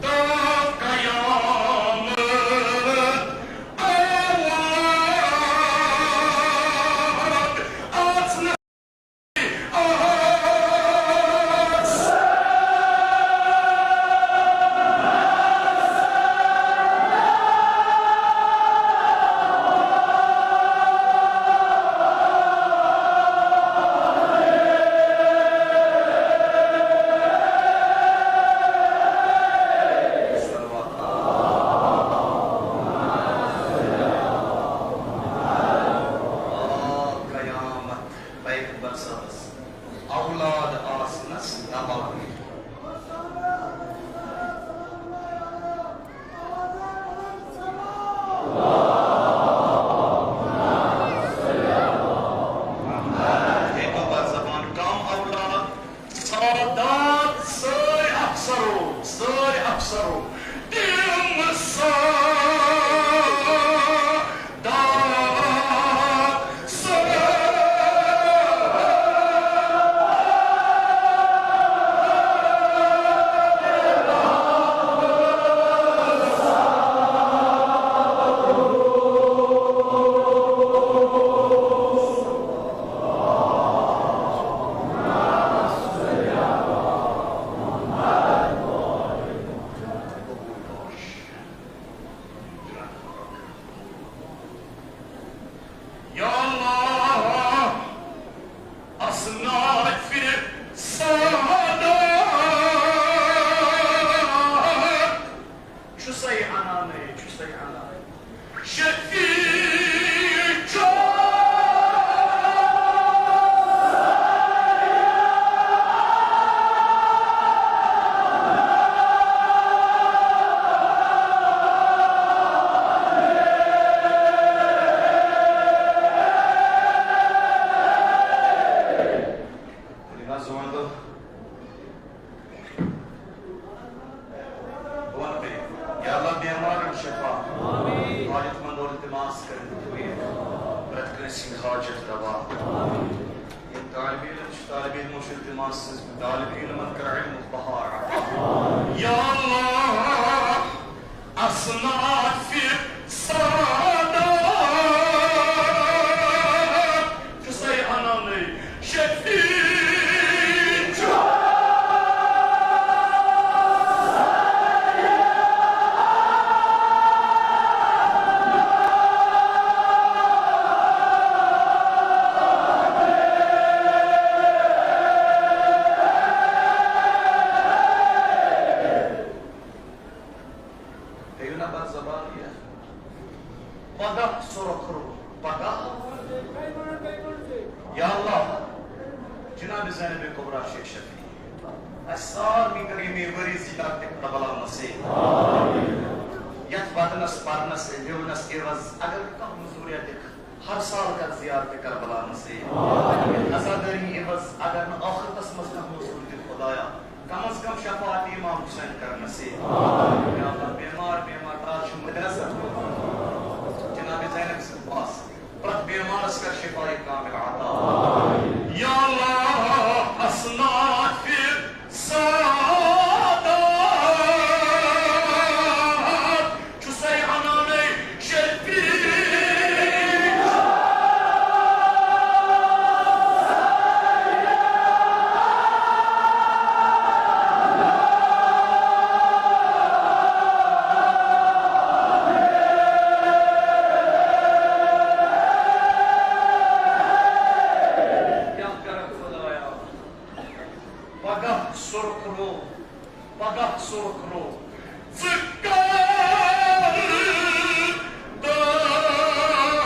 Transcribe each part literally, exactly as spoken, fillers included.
تا قیامت اولاد آسنس۔ قیامت پیغمبر صٲبس اولاد آسنس دباو۔ ہے تو بر زبان کم اولاد، سادات سٲرۍ افسرو، سٲرۍ افسرو، تِم سادات سٲرۍ۔ یا اللہ، اصناف سعادت۔ چھُسَے اَنان، ہے، چھُسَے اَنان۔ شفیع چھُ۔ ؤلِو حظ، وۄنۍ گوٚو۔ بہٕ وَنہٕ بیٚیہِ، یا اللہ، بیمارن شفا، حاجت مندو التماس کٔرِتھ ٹھیٖک، پرٛٮ۪تھ کٲنٛسہِ ہٕنٛدۍ حاجت روا۔ یِم طالب علم چھِ، طالب علمو چھُ التماس، طالب علمن کر علمُک بہار عطا۔ یا اللہ، اصناف سعادت چھُسَے اَنانٕے شفیع چھُ۔ ہیٚیِو نا پتہٕ زبان یہِ۔ پگاہ سُرخ روٚو، پگاہ۔ یا اللہ، جناب زینب کبریٰ شیخ شفیع، اَسہِ سارنٕے کر ییٚمے ؤری زیارت کربلا نصیب۔ یتھ ودنس، پرنس، لِونس عوض اگر کانٛہہ مٔزوٗریا دِکھ، ہر سال کر زیارت کربلا نصیب۔ عزاداری عوض اگر نہٕ آخرتس منٛز کانٛہہ مٔزوٗرۍ دِکھ خدایا، کم از کم شفاعت امام حسین کر نصیب۔ یا اللہ، بیمار، بیمار دار چھِ مدرسہ جناب زینب سٕنٛدِ پاس، پرٛٮ۪تھ بیمارس کر شفاء کامل عطا۔ یا اللہ، اصناف سعادت چھُسَے اَنانٕے شفیع۔ کیٛاہ کرکھ خدایا؟ پگاہ سُرخ روٚو، پگاہ سُرخ روٚو۔ ژٕ کر دم پگاہ۔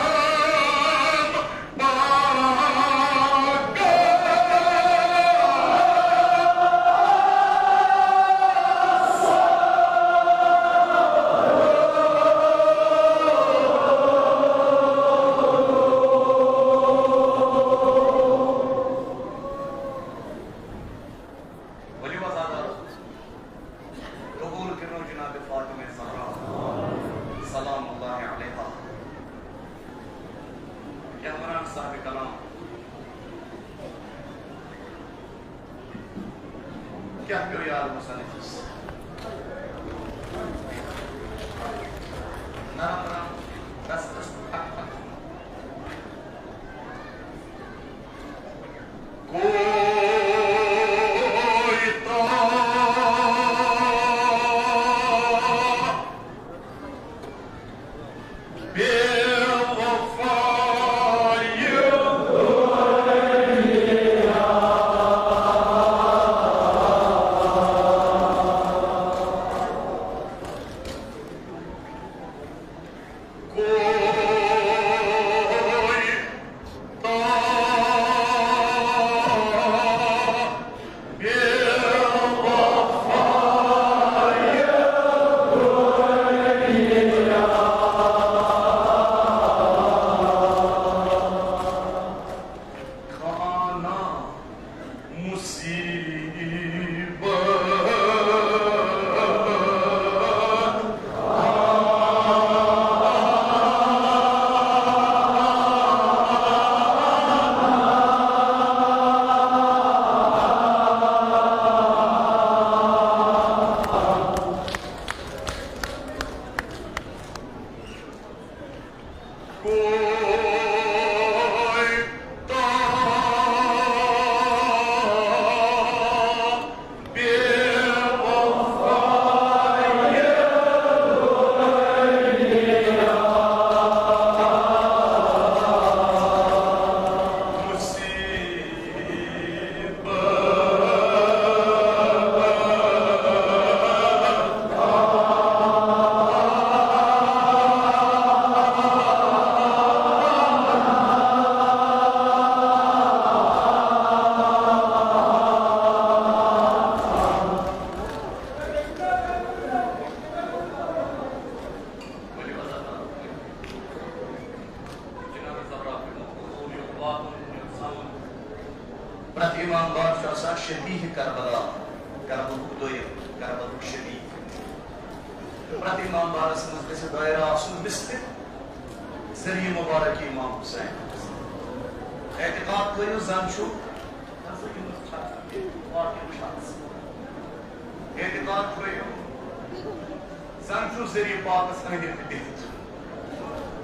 ؤلِو عزادارو، قبول کٔرِو جناب فاطمہ زہرا سلام اللہ علیہا۔ کیٛاہ وَنان صاحب کلام؟ کیٛاہ پیوٚو یاد مصنفس؟ نرم نرم، رس رس، ٹھک ٹھک۔ کویتا بے وفا۔ کھانا مصیبت۔ پرٛٮ۪تھ امام بار چھُ آسان شبیہ کربلا، کربلُک دوٚیِم، کربلُک شبیہ۔ پرٛٮ۪تھ امام بارس منٛز گژھِ دٲیرہ آسُن مثلِ ذریعہ مبارک امام حسین۔ اعتقاد تھٲیِو زن چھُ اعتقاد تھٲیِو زن چھُ ذریعہ پاکس أنٛدۍ أنٛدۍ بِہِتھ۔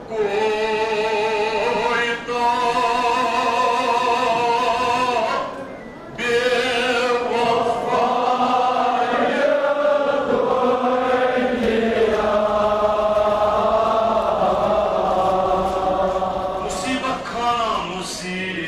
کویتا بے وفا۔ مصیبت خانہ مصیبت۔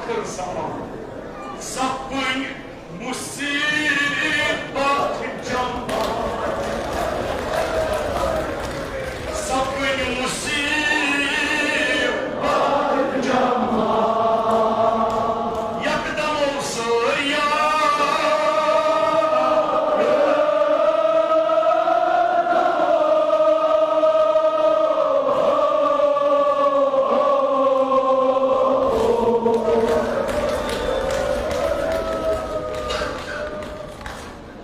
زمان سپٕنۍ مُصیٖبت جمع، سپٕنۍ مُصیٖبت جمع، یکدم اوس یار۔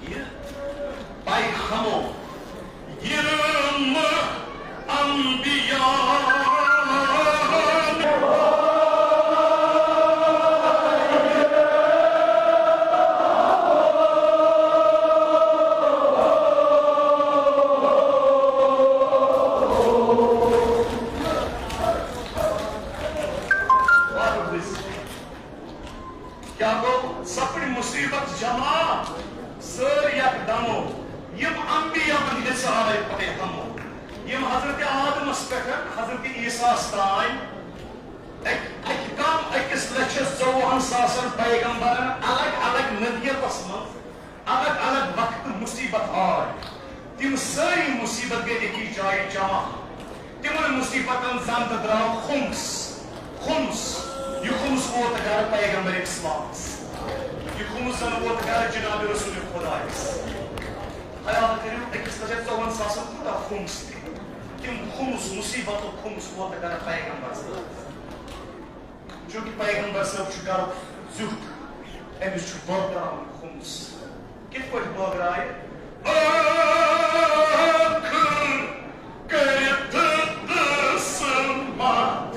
یہِ پیغمو یِم انبیاء۔ کیٛاہ گوٚو؟ سپٕڈ مُصیٖبت جمع، سٲر یک دمو۔ یِم انبیاء ہٕنٛدۍ حصہٕ آے پیغمو۔ یِم حضرت آدمس پٮ۪ٹھ حضرت عیسیٰ ہس تام اَکہِ، اَکہِ کم أکِس لچھس ژوٚوُہن ساسن پیغمبرن الگ الگ نبیتس منٛز الگ الگ وقتہٕ مُصیٖبت آے، تِم سٲری مُصیٖبت گٔے أکِس جایہِ جمع۔ تِمن مُصیٖبتن زن تہٕ درٛاو خُمس۔ خُمس، یہِ خُمس ووت گرٕ پیغمبر اسلامس۔ یہِ خُمس زن ووت گرٕ جناب رسول خدایس۔ خیال کٔرِو، أکِس لچھس ژوٚوُہن ساسن کوٗتاہ خُمس تہِ۔ تِم خُمس، مُصیٖبتُک خُمس ووت گرٕ پیغمبرس۔ چونکہ پیغمبر صٲب چھُ گرُک زیُٹھ، أمِس چھُ بٲگراوُن خُمس۔ کِتھ پٲٹھۍ بٲگرایہِ؟ ٲخٕر کٔرِتھ تہٕ سُہ مَتھ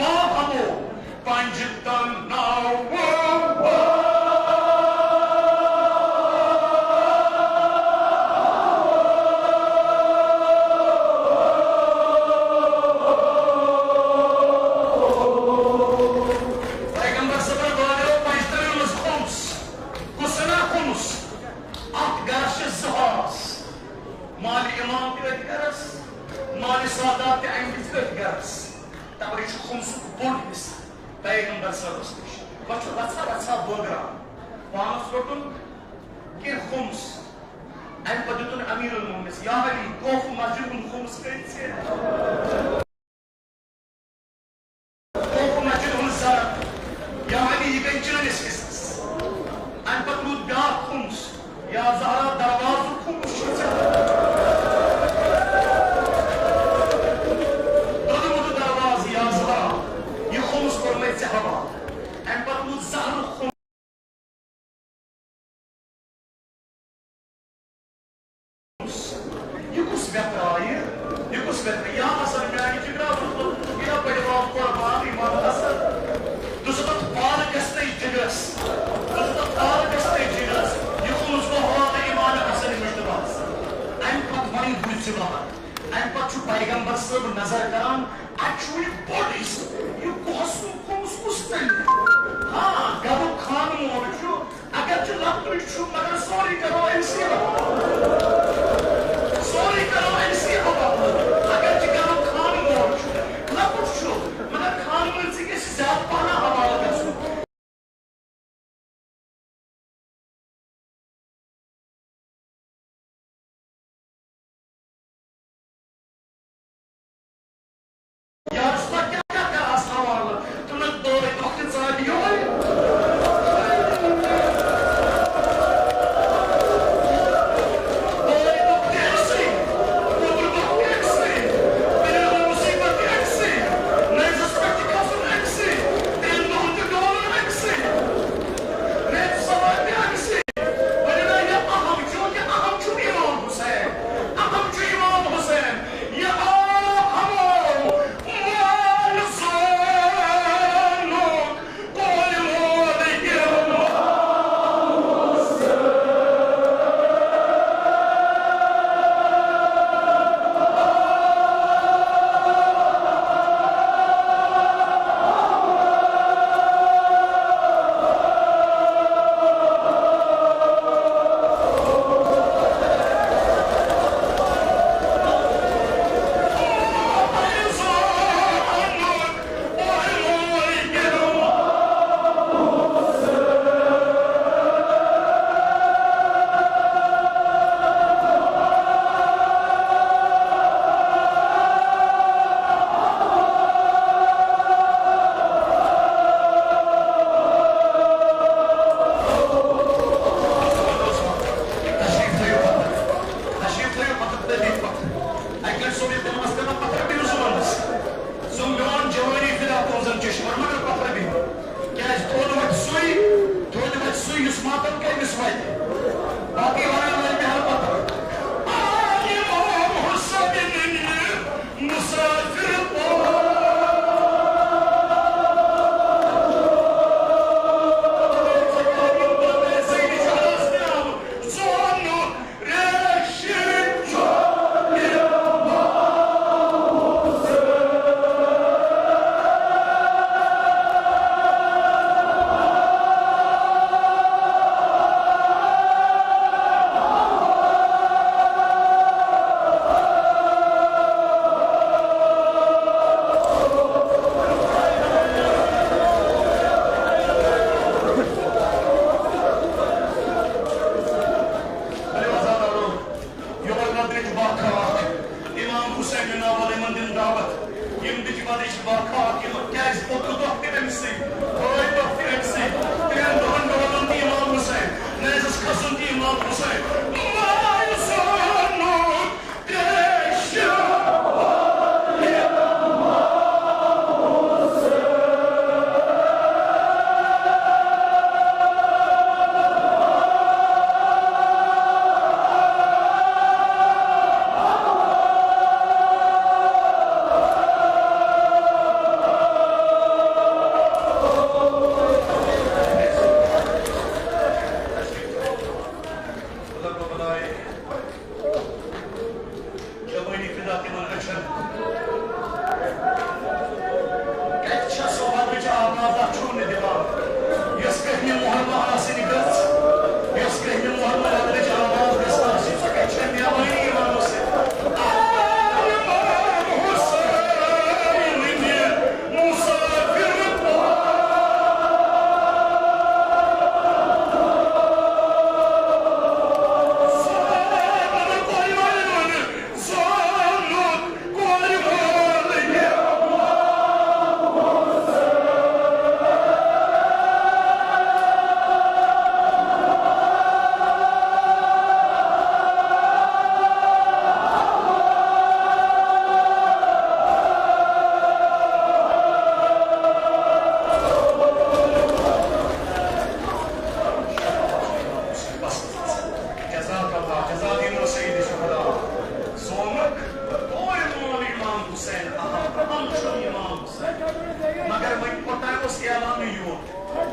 باہمو پنجہِ تناوٕ۔ پیغمبر صٲبن بٲگرٲو پنجتن منٛز خُمس۔ کُس سنا خُمس؟ اتھ گرس چھِ زٕ حصہٕ۔ مالِ امام تہِ أتھۍ گرس، مالِ سادات تہِ امہِ وِزِ أتھۍ گرس۔ توے چھُ خُمسُک بوٚڑ حصہٕ پیغمبر صٲبس نِش۔ وۄنۍ چھُ رژھا رژھا بٲگراوان۔ پانس روٚٹُن کینٛہہ خُمس۔ امہِ پتہٕ دیُتُن امیر المومنس، یا علی، کوفہٕ مسجد ہُنٛد خُمس کٔرۍ ژےٚ۔ کوفہٕ مسجد ہُنٛد زر، یا علی، یہِ گٔے چٲنِس حصس۔ امہِ پتہٕ روٗد بیٛاکھ خُمس، یا زہرا، دروازُک خُمس چھُ ژےٚ۔ دوٚدمُت دروازٕ، یا زہرا، یہِ خُمس کوٚرمَے ژےٚ حوالہٕ۔ امہِ پتہٕ روٗد زہرُک خُمس۔ یہِ کُس ویترایہِ؟ یہِ کُس ویترایہِ؟ یا حسن میانہِ جگرا، ژٕ تُل، یا بڑِ باب قربان امام حسن۔ ژٕ تُل تتھ پالکس تہٕ جگرس۔ ژٕ تُل تتھ پالکس تہٕ جگرس۔ یہِ خُمس گوٚو حوالہٕ امام حسن مجتبیٰ ہس۔ امہِ پتہٕ وۄنۍ بوٗزِ ژٕ بابا۔ امہِ پتہٕ چھُ پیغمبر صٲب نظر کران، اتہِ چھُ وُنہِ بوٚڑ حصہٕ۔ یہِ کُس، کُس، کُس تَمہِ؟ ہاں، گرُک خانہٕ مول چھُ، اگرچہِ لۄکٹُے چھُ، مگر سورُے کرو أمسٕے حوالہٕ۔ سورُے کرو أمسٕے حوالہٕ۔ اگرچہِ گرُک خانہٕ مول چھُ، لۄکُٹ چھُ، مگر خانہٕ مٲلۍ سٕے گژھِ زیادٕ پہن حوالہٕ گژھُن۔ یارس پتہٕ کیٛاہ کیٛاہ کرہس حوالہٕ؟ تِمن دۄہے دۄہ تہِ ژانہِ یِہوٚے۔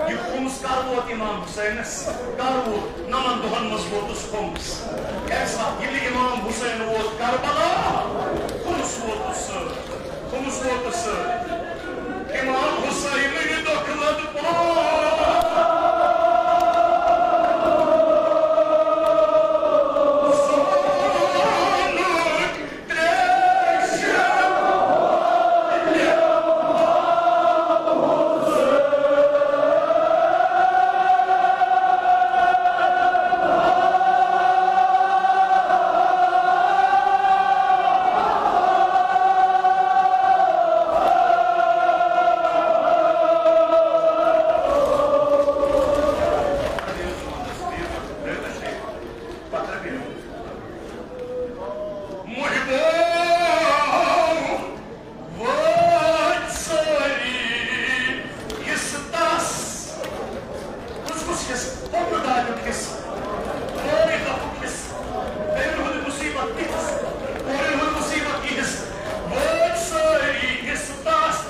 یہِ خُمس کر ووت امام حسینس؟ کر ووت؟ نَمن دۄہن منٛز ووتُس خُمس۔ کمہِ ساتہٕ؟ ییٚلہِ امام حسین ووت کربلا، خُمس ووتُس سۭتۍ۔ خُمس ووتُس سۭتۍ۔ امام حسین یہِ دۄکھٕ لد پوش۔ محبو، وٲتۍ سٲری حصہٕ تس۔ کُس کُس حصہٕ؟ پوٚپُر دادیُک حصہٕ، کورِ غمُک حصہٕ، بیٚنہِ ہُنٛد مُصیبت یہِ حصہٕ، کورِ ہُنٛد مُصیبت یہِ حصہٕ۔ وٲتۍ سٲری حصہٕ تس۔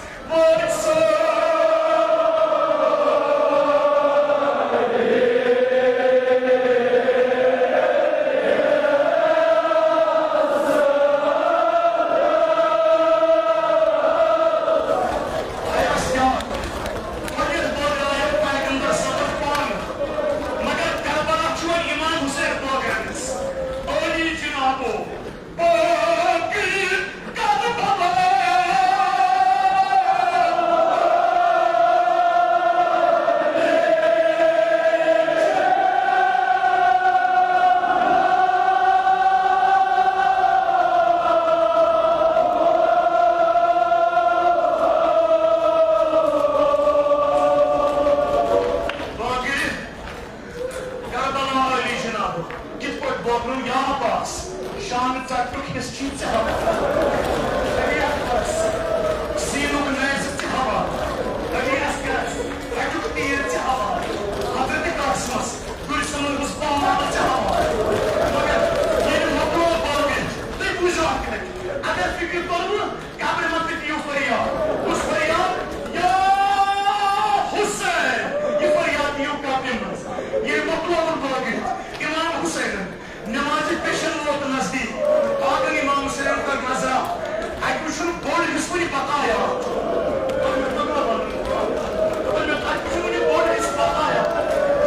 کربلا علی جناب، کِتھ پٲٹھۍ بٲگرو یا عباس؟ شان ژٹنُک حصہٕ چھُے ژےٚ ہاوان۔ نبی اکبرس سیٖنُک نیزٕ ژےٚ ہاوان۔ نبی اکبرس ہَٹیُک تیٖر ژےٚ ہاوان۔ حضرت قاسمس گُلۍ سُنٛد اوس پامال ژےٚ ہاوان۔ مگر ییٚلہِ مۄکلو بٲگرِتھ، تُہۍ بوٗزِو اکھ کتھ۔ اگر فکرِ توٚروٕ، قبرِ منٛز تہِ دِیِو فریاد۔ کُس فریاد؟ یا حسین! یہِ فریاد دِیِو قبرِ منٛز۔ ییٚلہِ مۄکلووُن بٲگرِتھ، امام حسینن نمازِ پیشن ووت نزدیٖک۔ پاکن امام حسینن کٔر نظرا۔ اَتہِ وُچھُن بوٚڑ حصہٕ وُنہِ بقایا۔ دوٚپُن، مےٚ، دوٚپُن، مےٚ، اَتہِ وُچھُن وُنہِ بوٚڑ حصہٕ بقایا۔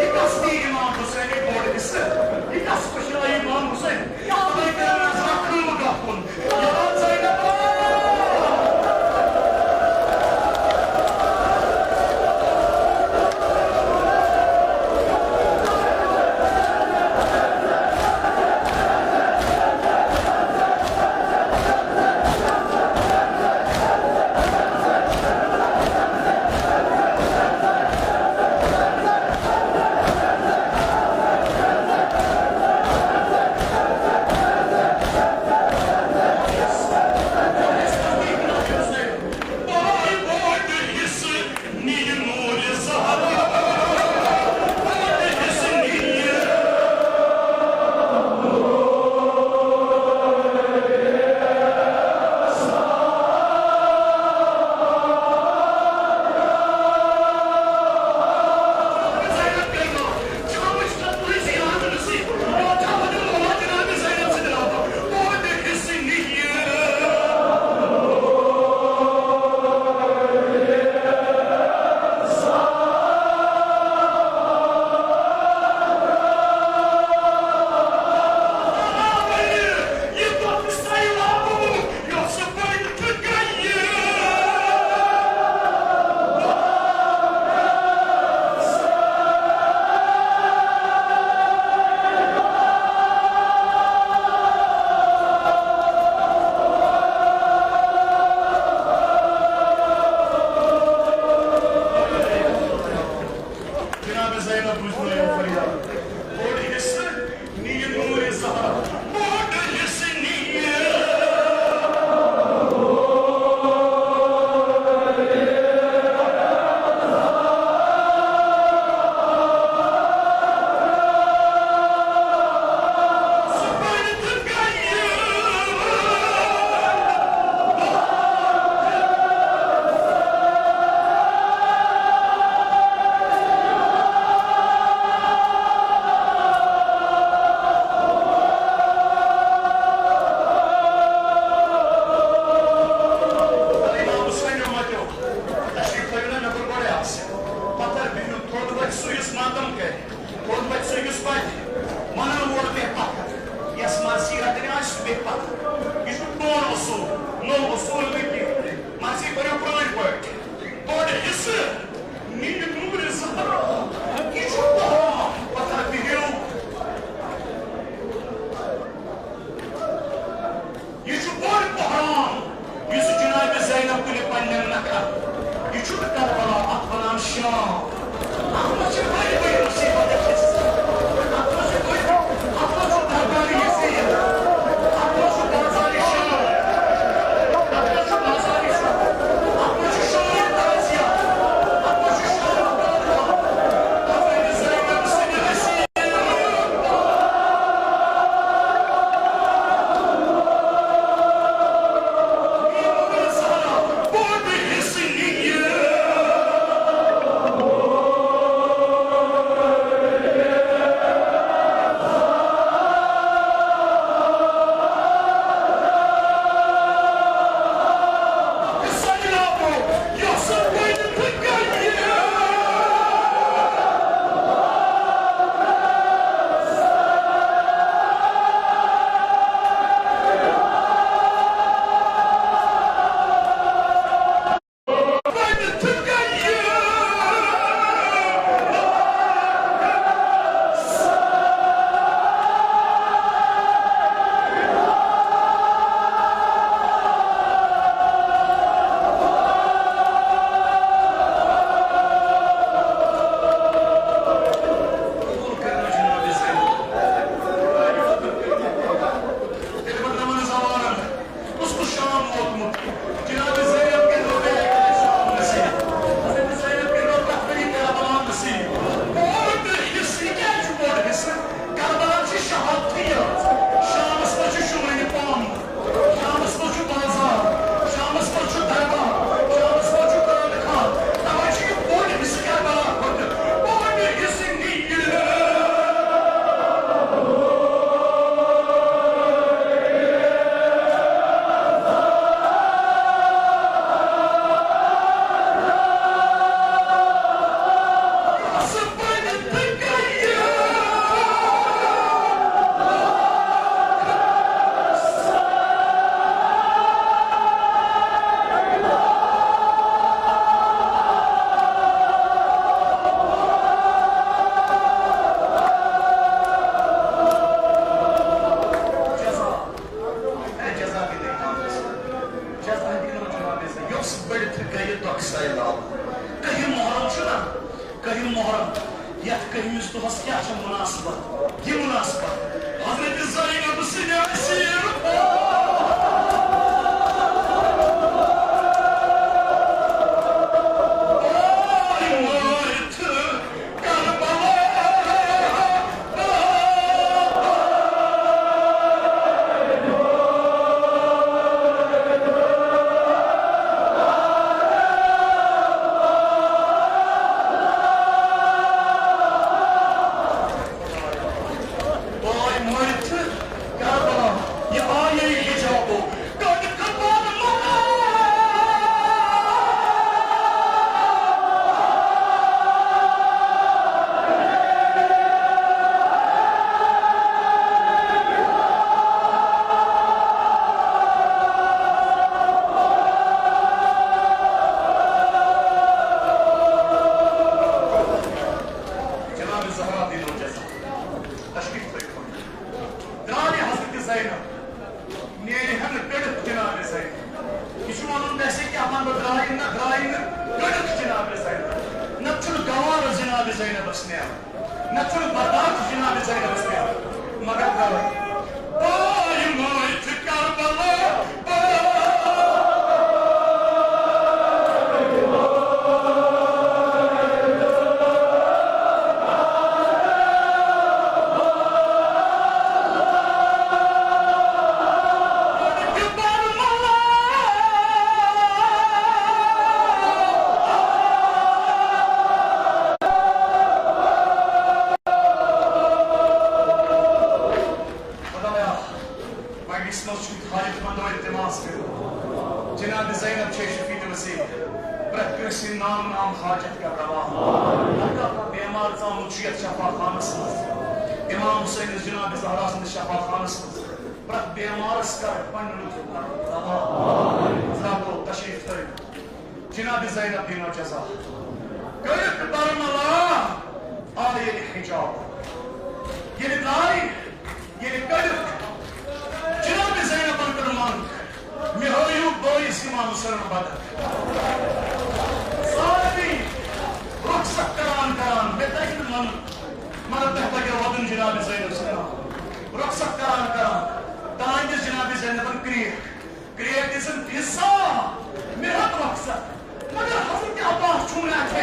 یہِ کس نی امام حسینٕے بوٚڑ حصہٕ؟ یہِ کس پُشرایہِ امام حسین؟ خداے کٔرِن نظرا خٲمہٕ گاہ کُن۔ یا زینب! جناب زینب، بوٗزِو مےٚ یہِ فریاد۔ بوٚڑ حصہٕ نِیہِ نوٗرِ زہرا، بوٚڑ حصہٕ نِیہِ۔ محرم، یتھ کٔہمِس دۄہس کیٛاہ چھےٚ مناسبت؟ یہِ مناسبت حضرت زینب سٕنٛدِ اسیٖر۔ آے مٔرِتھ کربلا، یہِ آیے حجابو، کٔڑ کپر مکان۔ جناب زہرا دِنو جزا۔ تشریف تھٲوِو۔ درٛایہِ حضرت زینب، نیرِ ہن کٔڑِتھ جناب زینب۔ یہِ چھُ وَنُن، ویسے کیٛاہ وَنہٕ بہٕ، درٛایہِ نہ، درٛایہِ نہٕ کٔڑِتھ جناب زینب۔ نَتہٕ چھُنہٕ گوارٕ جناب زینبس نیران، نَتہٕ چھُنہٕ برداشت جناب زینبس نیران۔ مگر درٛاے۔ پاے مٲتھۍ کربلا۔ خدایا، مجلس منٛز چھُ حاجت مندو التماس کٔرِتھ۔ جناب زینب چھے شفیع وسیع، پرٛٮ۪تھ کٲنٛسہِ ہُنٛد نام نام حاجت کر روا۔ ہر کانٛہہ بیمار ژامُت چھُ یتھ شفا خانس منٛز، امام حسین جناب زہرا سٕنٛدِس شفا خانس منٛز۔ پرٛٮ۪تھ بیمارس کر پننہِ لطفُک کر روا۔ حضراتو تشریف تھٲوِو۔ جناب زینب دِنو جزا۔ کٔرِکھ برملا آیہِ حجاب۔ ییٚلہِ درٛاے، ییٚلہِ کٔڑِکھ، جناب زینبن کٔر منٛگ، مےٚ ہٲیِو بٲیِس امام حسینُن بدن۔ سارنٕے رۄخصت کران کران، مےٚ تَگہِ نہٕ وَنُن، مگر تۄہہِ تَگیو وَدُن جناب زینب سٕنٛدِ ناوٕ۔ رۄخصت کران کران، تام دِژ جناب زینبن کرٛیکھ۔ کرٛیکھ دِژٕن فضا، مےٚ ہیوٚت مقصد، مگر حضرت عباس چھُم نہٕ اَتھِ۔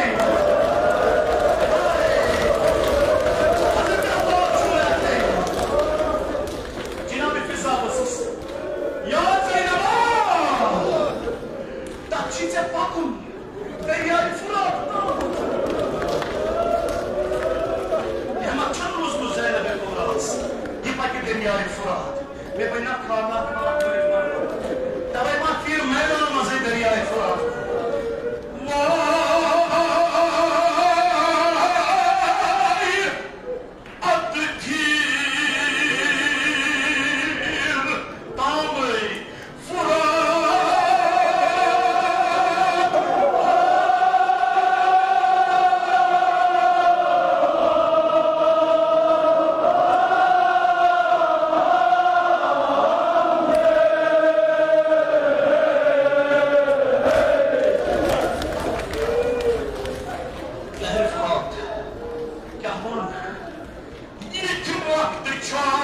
حضرت عباس چھُم نہٕ اَتھِ۔ جناب فضا ؤژھٕس، یا زینبا، تَتھ چھُے ژےٚ پَکُن دٔریاے فرات تام۔ ہٮ۪مَتھ چھَنہٕ روٗزمٕژ زینبِ کُبراہَس، یہِ پَکہِ دٔریاے فرات۔ مےٚ بنہِ نا خانہ کانٛہہ کٔرِتھ وَنُن۔ تَوَے ما پھِر میدان منٛزٕے دٔریاے فرات۔ وای، اَدٕ کھیٖر تامَے فرات۔ کیٛاہ ووٚن؟ ییٚتہِ وقتہٕ چھا